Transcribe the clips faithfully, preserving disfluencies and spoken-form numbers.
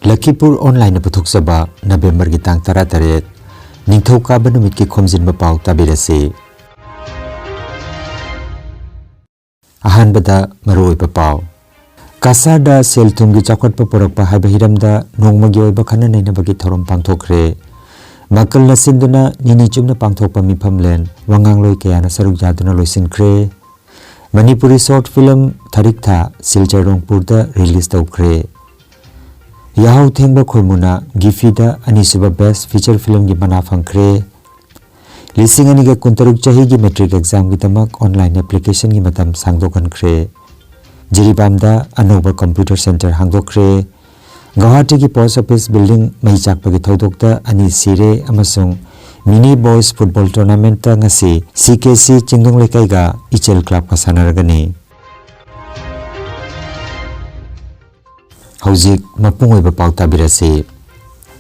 ꯂꯈꯤꯄꯨꯔ ꯑꯣꯟꯂꯥꯏꯟꯅ ꯄꯨꯊꯣꯛꯆꯕ ꯅꯕꯦꯝꯕꯔꯒꯤ ꯇꯥꯡ ꯇꯔꯥꯇꯔꯦꯠ, ꯅꯤꯡꯊꯧꯀꯥꯕ ꯅꯨꯃꯤꯠꯀꯤ ꯈꯣꯝꯖꯤꯟꯕ ꯄꯥꯎ ꯇꯥꯕꯤꯔꯁꯤ꯫ ꯑꯍꯥꯟꯕꯗ ꯃꯔꯨꯑꯣꯏꯕ ꯄꯥꯎ꯫ ꯀꯁꯥꯔꯗ ꯁꯦꯜ ꯊꯨꯝꯒꯤ ꯆꯥꯎꯈꯠꯄ ꯄꯨꯔꯛꯄ ꯍꯥꯏꯕ ꯍꯤꯔꯝꯗ ꯅꯣꯡꯃꯒꯤ ꯑꯣꯏꯕ ꯈꯟꯅ ꯅꯩꯅꯕꯒꯤ ꯊꯧꯔꯝ ꯄꯥꯡꯊꯣꯛꯈ꯭ꯔꯦ꯫ ꯃꯀꯜꯅ ꯁꯤꯟꯗꯨꯅ ꯅꯤꯅꯤ ꯆꯨꯞꯅ ꯄꯥꯡꯊꯣꯛꯄ ꯃꯤꯐꯝꯂꯦꯟ ꯋꯥꯉꯥꯡꯂꯣꯏ ꯀꯌꯥꯅ ꯁꯔꯨꯛ ꯌꯥꯗꯨꯅ ꯂꯣꯏꯁꯤꯟꯈ꯭ꯔꯦ꯫ ꯃꯅꯤꯄꯨꯔꯤ ꯁꯣꯔꯠ ꯐꯤꯂꯝ ꯊꯔꯤꯛ ꯊꯥ ꯁꯤꯜꯆꯔ ꯔꯣꯡꯄꯨꯔꯗ ꯔꯤꯂꯤꯖ ꯇꯧꯈ꯭ꯔꯦ꯫ ꯌꯥꯍꯧ ꯊꯦꯡꯕ ꯈꯣꯏꯃꯨꯅ ꯒꯤꯐꯤꯗ ꯑꯅꯤꯁꯨꯕ ꯕꯦꯁ ꯐꯤꯆꯔ ꯐꯤꯂꯝꯒꯤ ꯃꯅꯥ ꯐꯪꯈ꯭ꯔꯦ꯫ ꯂꯤꯁꯤꯡ ꯑꯅꯤꯒ ꯀꯨꯟꯇꯔꯨꯛ ꯆꯍꯤꯒꯤ ꯃꯦꯇ꯭ꯔꯤꯛ ꯑꯦꯛꯖꯥꯝꯒꯤꯗꯃꯛ ꯑꯣꯟꯂꯥꯏꯟ ꯑꯦꯄ꯭ꯂꯤꯀꯦꯁꯟꯒꯤ ꯃꯇꯝ ꯁꯥꯡꯗꯣꯛꯍꯟꯈ꯭ꯔꯦ꯫ ꯖꯤꯔꯤꯕꯥꯝꯗ ꯑꯅꯧꯕ ꯀꯝꯄ꯭ꯌꯨꯇꯔ ꯁꯦꯟꯇꯔ ꯍꯥꯡꯗꯣꯛꯈ꯭ꯔꯦ꯫ ꯒꯧꯍꯥꯇꯤꯒꯤ ꯄꯣꯁ ꯑꯣꯐꯤꯁ ꯕꯤꯜꯗꯤꯡ ꯃꯩ ꯆꯥꯛꯄꯒꯤ ꯊꯧꯗꯣꯛꯇ ꯑꯅꯤ ꯁꯤꯔꯦ ꯑꯃꯁꯨꯡ ꯃꯤꯅꯤ ꯕꯣꯏꯁ ꯐꯨꯠꯕꯣꯜ ꯇꯣꯔꯅꯥꯃꯦꯟꯠꯇ ꯉꯁꯤ ꯁꯤ ꯀꯦ ꯁꯤ ꯆꯤꯡꯅꯨꯡ ꯂꯩꯀꯥꯏꯒ ꯏꯆꯦꯜ ꯀ꯭ꯂꯕꯀ ꯁꯥꯟꯅꯔꯒꯅꯤ꯫ ꯍꯧꯖꯤꯛ ꯃꯄꯨꯡ ꯑꯣꯏꯕ ꯄꯥꯎ ꯇꯥꯕꯤꯔꯁꯤ꯫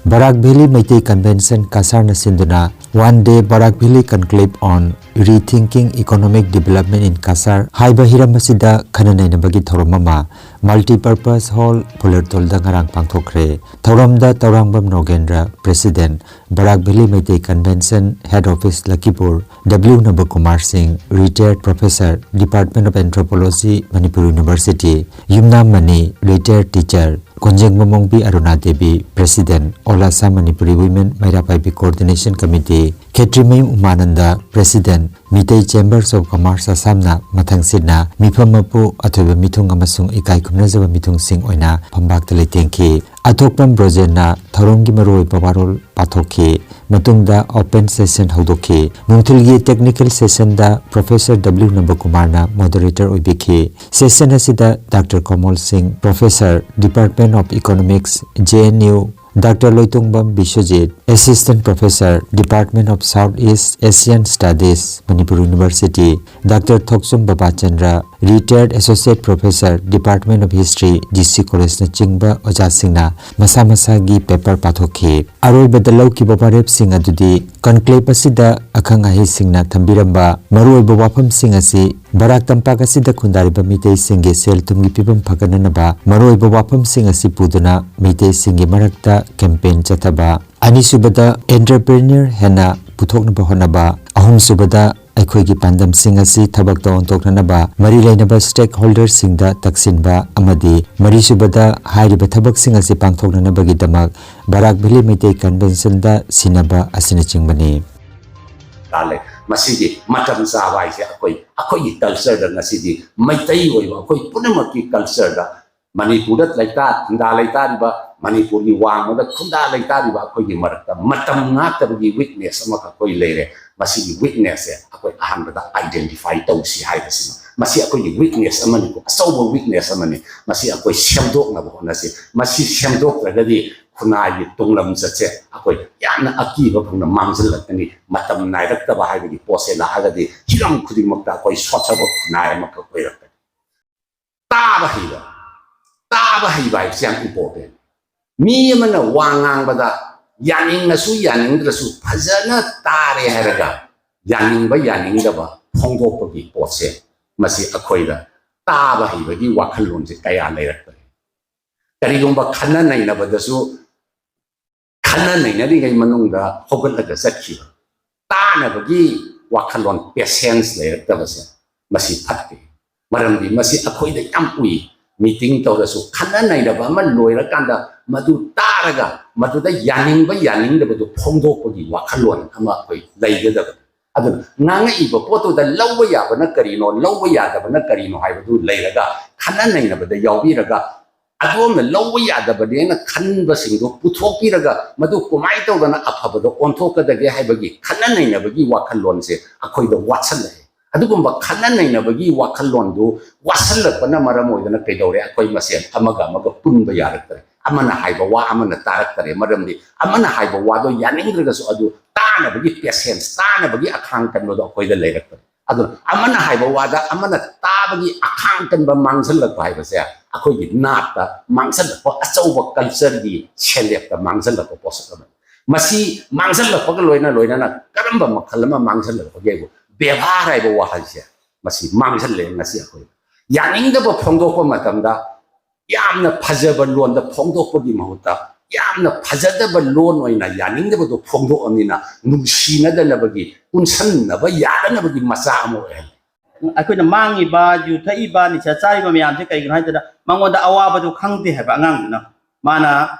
ꯕꯔꯥꯛ ꯚꯦꯂꯤ ꯃꯩꯇꯩ ꯀꯟꯚꯦꯟꯁꯟ ꯀꯁꯥꯔꯅ ꯁꯤꯟꯗꯨꯅ One Day Barak Valley Conclave on Rethinking Economic Development in Kasar ꯍꯥꯏꯕ ꯍꯤꯔꯝ ꯑꯁꯤꯗ ꯈꯟꯅ ꯅꯩꯅꯕꯒꯤ ꯊꯧꯔꯝ ꯑꯃ ꯃꯜꯇꯤꯄꯔꯄꯁ ꯍꯣꯜ ꯐꯨꯂꯔꯇꯣꯜꯗ ꯉꯔꯥꯡ ꯄꯥꯡꯊꯣꯛꯈ꯭ꯔꯦ꯫ ꯊꯧꯔꯝꯗ Tourangbam Nogendra, president, Barak valley Meitei convention head office Lakhipur, W Nabakumar Singh, retired professor, department of anthropology, Manipur university, Yumnam Mani, retired teacher, Konjengba Mongbi Aruna Devi, president, all Assam Manipuri women Meira Paibi coordination committee, Khetrimayum Umananda, president, Meitei chambers of commerce ꯑꯁꯥꯝꯅ ꯃꯊꯪꯁꯤꯠꯅ ꯃꯤꯐꯝ ꯃꯄꯨ, ꯑꯊꯣꯏꯕ ꯃꯤꯊꯨꯡ ꯑꯃꯁꯨꯡ ꯏꯀꯥꯏ ꯈꯨꯝꯅꯖꯕ ꯃꯤꯊꯨꯡꯁꯤꯡ ꯑꯣꯏꯅ ꯐꯝꯕꯥꯛꯇ ꯂꯩꯇꯦꯡꯈꯤ꯫ ꯑꯊꯣꯛꯄꯝ ꯕ꯭ꯔꯣꯖꯦꯟꯅ ꯊꯧꯔꯝꯒꯤ ꯃꯔꯨꯑꯣꯏꯕ ꯋꯥꯔꯣꯜ ꯄꯥꯊꯣꯛꯈꯤ꯫ ꯃꯇꯨꯡꯗ ꯑꯣꯄꯟ ꯁꯦꯁꯟ ꯍꯧꯗꯣꯛꯈꯤ꯫ ꯅꯨꯡꯊꯤꯜꯒꯤ ꯇꯦꯛꯅꯤꯀꯦꯜ ꯁꯦꯁꯟꯗ ꯄ꯭ꯔꯣꯐꯦꯁꯔ ꯗꯕ꯭ꯂꯤꯎ ꯅꯕꯀꯨꯃꯥꯔꯅ ꯃꯣꯗꯔꯦꯇꯔ ꯑꯣꯏꯕꯤꯈꯤ꯫ ꯁꯦꯁꯟ ꯑꯁꯤꯗ doctor Komol Singh, professor, department of economics, J N U, doctor Loitongbam Biswajit, Assistant Professor, Department of South East Asian Studies, Manipur University, doctor Thokchum Babachandra, Retired Associate Professor, Department of History, D C College ꯅꯆꯤꯡꯕ ꯑꯣꯖꯥꯁꯤꯡꯅ ꯃꯁꯥ ꯃꯁꯥꯒꯤ paper ꯄꯥꯊꯣꯛꯈꯤ꯫ ꯑꯔꯣꯏꯕꯗ ꯂꯧꯈꯤꯕ ꯋꯥꯔꯦꯞꯁꯤꯡ ꯑꯗꯨꯗꯤ ꯀꯟꯀ꯭ꯂꯦꯕ ꯑꯁꯤꯗ ꯑꯈꯪ ꯑꯍꯩꯁꯤꯡꯅ ꯊꯝꯕꯤꯔꯝꯕ ꯃꯔꯨꯑꯣꯏꯕ ꯋꯥꯐꯝꯁꯤꯡ ꯑꯁꯤ ꯕꯔꯥꯛ ꯇꯝꯄꯥꯛ ꯑꯁꯤꯗ ꯈꯨꯟꯗꯥꯔꯤꯕ ꯃꯤꯇꯩꯁꯤꯡꯒꯤ ꯁꯦꯜ ꯊꯨꯝꯒꯤ ꯐꯤꯕꯝ ꯐꯒꯠꯅꯅꯕ ꯃꯔꯨꯑꯣꯏꯕ ꯋꯥꯐꯝꯁꯤꯡ ꯑꯁꯤ ꯄꯨꯗꯨꯅ ꯃꯤꯇꯩꯁꯤꯡꯒꯤ ꯃꯔꯛꯇ ꯀꯦꯝꯄꯦꯟ ꯆꯠꯊꯕ, ꯑꯅꯤꯁꯨꯕꯗ entrepreneur ꯍꯦꯟꯅ ꯄꯨꯊꯣꯛꯅꯕ ꯍꯣꯠꯅꯕ, ꯑꯍꯨꯝꯁꯨꯕꯗ ꯑꯩꯈꯣꯏꯒꯤ ꯄꯥꯟꯗꯝꯁꯤꯡ ꯑꯁꯤ ꯊꯕꯛꯇ ꯑꯣꯟꯊꯣꯛꯅꯅꯕ ꯃꯔꯤ ꯂꯩꯅꯕ stakeholderꯁꯤꯡꯗ ꯇꯛꯁꯤꯟꯕ ꯑꯃꯗꯤ ꯃꯔꯤꯁꯨꯕꯗ ꯍꯥꯏꯔꯤꯕ ꯊꯕꯛꯁꯤꯡ ꯑꯁꯤ ꯄꯥꯡꯊꯣꯛꯅꯅꯕꯒꯤꯗꯃꯛ ꯕꯔꯥꯛ ꯚꯦꯂꯤ ꯃꯩꯇꯩ ꯀꯟꯚꯦꯟꯁꯟꯗ ꯁꯤꯟꯅꯕ ꯑꯁꯤꯅꯆꯤꯡꯕꯅꯤ꯫ ꯇꯥꯜꯂꯦ꯫ ꯃꯁꯤꯒꯤ ꯃꯇꯝ ꯆꯥꯕ ꯍꯥꯏꯁꯦ ꯑꯩꯈꯣꯏ, ꯑꯩꯈꯣꯏꯒꯤ ꯀꯜꯆꯔꯗ ꯉꯁꯤꯗꯤ ꯃꯩꯇꯩ ꯑꯣꯏꯕ ꯑꯩꯈꯣꯏ ꯄꯨꯝꯅꯃꯛꯀꯤ ꯀꯜꯆꯔꯗ ꯃꯅꯤꯄꯨꯔꯗ ꯂꯩꯇꯥ ꯈꯨꯟꯗꯥ ꯂꯩꯇꯥꯔꯤꯕ, ꯃꯅꯤꯄꯨꯔꯒꯤ ꯋꯥꯡꯃꯗ ꯈꯨꯟꯗꯥ ꯂꯩꯇꯥꯔꯤꯕ ꯑꯩꯈꯣꯏꯒꯤ ꯃꯔꯛꯇ ꯃꯇꯝ ꯉꯥꯛꯇꯕꯒꯤ ꯋꯤꯛꯅꯦꯁ ꯑꯃꯈꯛ ꯑꯩꯈꯣꯏ ꯂꯩꯔꯦ꯫ ꯃꯁꯤꯒꯤ ꯋꯤꯛꯅꯦꯁꯁꯦ ꯑꯩꯈꯣꯏ ꯑꯍꯥꯟꯕꯗ ꯑꯥꯏꯗꯦꯟꯇꯤꯐꯥꯏ ꯇꯧꯁꯤ ꯍꯥꯏꯕꯁꯤꯅ, ꯃꯁꯤ ꯑꯩꯈꯣꯏꯒꯤ ꯋꯤꯛꯅꯦꯁ ꯑꯃꯅꯤꯀꯣ, ꯑꯆꯧꯕ ꯋꯤꯛꯅꯦꯁ ꯑꯃꯅꯤ꯫ ꯃꯁꯤ ꯑꯩꯈꯣꯏ ꯁꯦꯝꯗꯣꯛꯅꯕ ꯍꯣꯠꯅꯁꯤ꯫ ꯃꯁꯤ ꯁꯦꯝꯗꯣꯛꯇ꯭ꯔꯒꯗꯤ ꯈꯨꯟꯅꯥꯏꯒꯤ ꯇꯨꯡꯂꯝꯆꯠꯁꯦ ꯑꯩꯈꯣꯏ ꯌꯥꯝꯅ ꯑꯀꯤꯕ ꯐꯪꯅ ꯃꯥꯡꯁꯤꯜꯂꯛꯀꯅꯤ꯫ ꯃꯇꯝ ꯅꯥꯏꯔꯛꯇꯕ ꯍꯥꯏꯕꯒꯤ ꯄꯣꯠꯁꯦ ꯂꯥꯛꯑꯒꯗꯤ ꯍꯤꯔꯝ ꯈꯨꯗꯤꯡꯃꯛꯇ ꯑꯩꯈꯣꯏ ꯁꯣꯠꯊꯕ ꯈꯨꯟꯅꯥꯏ ꯑꯃꯈꯛ ꯑꯣꯏꯔꯛꯀꯅꯤ꯫ ꯇꯥꯕ ꯍꯩꯕ, ꯇꯥꯕ ꯍꯩꯕ ꯍꯥꯏꯕꯁꯤ ꯌꯥꯝ ꯏꯝꯄꯣꯔꯇꯦꯟ꯫ ꯃꯤ ꯑꯃꯅ ꯋꯥ ꯉꯥꯡꯕꯗ ꯌꯥꯅꯤꯡꯉꯁꯨ ꯌꯥꯅꯤꯡꯗ꯭ꯔꯁꯨ ꯐꯖꯅ ꯇꯥꯔꯦ ꯍꯥꯏꯔꯒ ꯌꯥꯅꯤꯡꯕ ꯌꯥꯅꯤꯡꯗꯕ ꯐꯣꯡꯗꯣꯛꯄꯒꯤ ꯄꯣꯠꯁꯦ, ꯃꯁꯤ ꯑꯩꯈꯣꯏꯗ ꯇꯥꯕ ꯍꯩꯕꯒꯤ ꯋꯥꯈꯜꯂꯣꯟꯁꯦ ꯀꯌꯥ ꯂꯩꯔꯛꯇꯔꯦ꯫ ꯀꯔꯤꯒꯨꯝꯕ ꯈꯟꯅ ꯅꯩꯅꯕꯗꯁꯨ ꯈꯟꯅ ꯅꯩꯅꯔꯤꯉꯩ ꯃꯅꯨꯡꯗ ꯍꯧꯒꯠꯂꯒ ꯆꯠꯈꯤꯕ, ꯇꯥꯅꯕꯒꯤ ꯋꯥꯈꯜꯂꯣꯟ, ꯄꯦꯁꯦꯟꯁ ꯂꯩꯔꯛꯇꯕꯁꯦ, ꯃꯁꯤ ꯐꯠꯇꯦ꯫ ꯃꯔꯝꯗꯤ ꯃꯁꯤ ꯑꯩꯈꯣꯏꯗ ꯌꯥꯝ ꯎꯏ꯫ ꯃꯤꯇꯤꯡ ꯇꯧꯔꯁꯨ ꯈꯟꯅ ꯅꯩꯅꯕ ꯑꯃ ꯂꯣꯏꯔꯀꯥꯟꯗ ꯃꯗꯨ ꯇꯥꯔꯒ ꯃꯗꯨꯗ ꯌꯥꯅꯤꯡꯕ ꯌꯥꯅꯤꯡꯗꯕꯗꯨ ꯐꯣꯡꯗꯣꯛꯄꯒꯤ ꯋꯥꯈꯜꯂꯣꯟ ꯑꯃ ꯑꯩꯈꯣꯏ ꯂꯩꯒꯗꯕꯅꯤ꯫ ꯑꯗꯨꯅ ꯉꯥꯡꯉꯛꯏꯕ ꯄꯣꯠꯇꯨꯗ ꯂꯧꯕ ꯌꯥꯕꯅ ꯀꯔꯤꯅꯣ, ꯂꯧꯕ ꯌꯥꯗꯕꯅ ꯀꯔꯤꯅꯣ ꯍꯥꯏꯕꯗꯨ ꯂꯩꯔꯒ, ꯈꯟꯅ ꯅꯩꯅꯕꯗ ꯌꯥꯎꯕꯤꯔꯒ, ꯑꯗꯣꯝꯅ ꯂꯧꯕ ꯌꯥꯗꯕꯅꯦꯅ ꯈꯟꯕꯁꯤꯡꯗꯣ ꯄꯨꯊꯣꯛꯄꯤꯔꯒ ꯃꯗꯨ ꯀꯃꯥꯏꯅ ꯇꯧꯗꯅ ꯑꯐꯕꯗ ꯑꯣꯟꯊꯣꯛꯀꯗꯒꯦ ꯍꯥꯏꯕꯒꯤ ꯈꯟꯅ ꯅꯩꯅꯕꯒꯤ ꯋꯥꯈꯜꯂꯣꯟꯁꯦ ꯑꯩꯈꯣꯏꯗ ꯋꯥꯠꯁꯜꯂꯛꯑꯦ꯫ ꯑꯗꯨꯒꯨꯝꯕ ꯈꯟꯅ ꯅꯩꯅꯕꯒꯤ ꯋꯥꯈꯜꯂꯣꯟꯗꯨ ꯋꯥꯠꯁꯜꯂꯛꯄꯅ ꯃꯔꯝ ꯑꯣꯏꯗꯅ ꯀꯩꯗꯧꯔꯦ? ꯑꯩꯈꯣꯏ ꯃꯁꯦꯟ ꯑꯃꯒ ꯑꯃꯒ ꯄꯨꯟꯕ ꯌꯥꯔꯛꯇ꯭ꯔꯦ꯫ ꯑꯃꯅ ꯍꯥꯏꯕ ꯋꯥ ꯑꯃꯅ ꯇꯥꯔꯛꯇꯔꯦ꯫ ꯃꯔꯝꯗꯤ ꯑꯃꯅ ꯍꯥꯏꯕ ꯋꯥꯗꯣ ꯌꯥꯅꯤꯡꯗ꯭ꯔꯒꯁꯨ ꯑꯗꯨ ꯇꯥꯅꯕꯒꯤ patience, ꯇꯥꯅꯕꯒꯤ ꯑꯈꯥꯡ ꯀꯟꯕꯗꯣ ꯑꯩꯈꯣꯏꯗ ꯂꯩꯔꯛꯇꯔꯦ꯫ ꯑꯗꯨꯅ ꯑꯃꯅ ꯍꯥꯏꯕ ꯋꯥꯗ ꯑꯃꯅ ꯇꯥꯕꯒꯤ ꯑꯈꯥꯡ ꯀꯟꯕ ꯃꯥꯡꯁꯤꯜꯂꯛꯄ ꯍꯥꯏꯕꯁꯦ ꯑꯩꯈꯣꯏꯒꯤ ꯅꯥꯠꯇ ꯃꯥꯡꯁꯤꯜꯂꯛꯄ, ꯑꯆꯧꯕ cultureꯒꯤ ꯁꯦꯟꯌꯦꯛꯇ ꯃꯥꯡꯁꯤꯜꯂꯛꯄ ꯄꯣꯠꯁꯛ ꯑꯃꯅꯤ꯫ ꯃꯁꯤ ꯃꯥꯡꯁꯤꯜꯂꯛꯄꯒ ꯂꯣꯏꯅ ꯂꯣꯏꯅꯅ ꯀꯔꯝꯕ ꯃꯈꯜ ꯑꯃ ꯃꯥꯡꯁꯤꯜꯂꯛꯄꯒꯦꯕꯨ, ꯕꯦꯕꯥꯔ ꯍꯥꯏꯕ ꯋꯥꯍꯩꯁꯦ ꯃꯁꯤ ꯃꯥꯡꯁꯤꯜꯂꯦ꯫ ꯉꯁꯤ ꯑꯩꯈꯣꯏ ꯌꯥꯅꯤꯡꯗꯕ ꯐꯣꯡꯗꯣꯛꯄ ꯃꯇꯝꯗ ꯌꯥꯝꯅ ꯐꯖꯕ ꯂꯣꯟꯗ ꯐꯣꯡꯗꯣꯛꯄꯒꯤ ꯃꯍꯨꯠꯇ ꯌꯥꯝꯅ ꯐꯖꯗꯕ ꯂꯣꯟ ꯑꯣꯏꯅ ꯌꯥꯅꯤꯡꯗꯕꯗꯣ ꯐꯣꯡꯗꯣꯛꯑꯕꯅꯤꯅ ꯅꯨꯡꯁꯤꯅꯗꯅꯕꯒꯤ, ꯄꯨꯟꯁꯟꯅꯕ ꯌꯥꯗꯅꯕꯒꯤ ꯃꯆꯥꯛ ꯑꯃ ꯑꯣꯏꯍꯜꯂꯤ꯫ ꯑꯩꯈꯣꯏꯅ ꯃꯥꯡꯉꯤꯕ, ꯌꯨ ꯊꯛꯏꯕ, ꯅꯤꯁꯥ ꯆꯥꯔꯤꯕ ꯃꯌꯥꯝꯁꯦ ꯀꯩꯒꯤꯅꯣ ꯍꯥꯏꯗꯅ ꯃꯉꯣꯟꯗ ꯑꯋꯥꯕꯗꯨ ꯈꯪꯗꯦ ꯍꯥꯏꯕ ꯑꯉꯥꯡꯗꯨꯅ꯫ ꯃꯥꯅ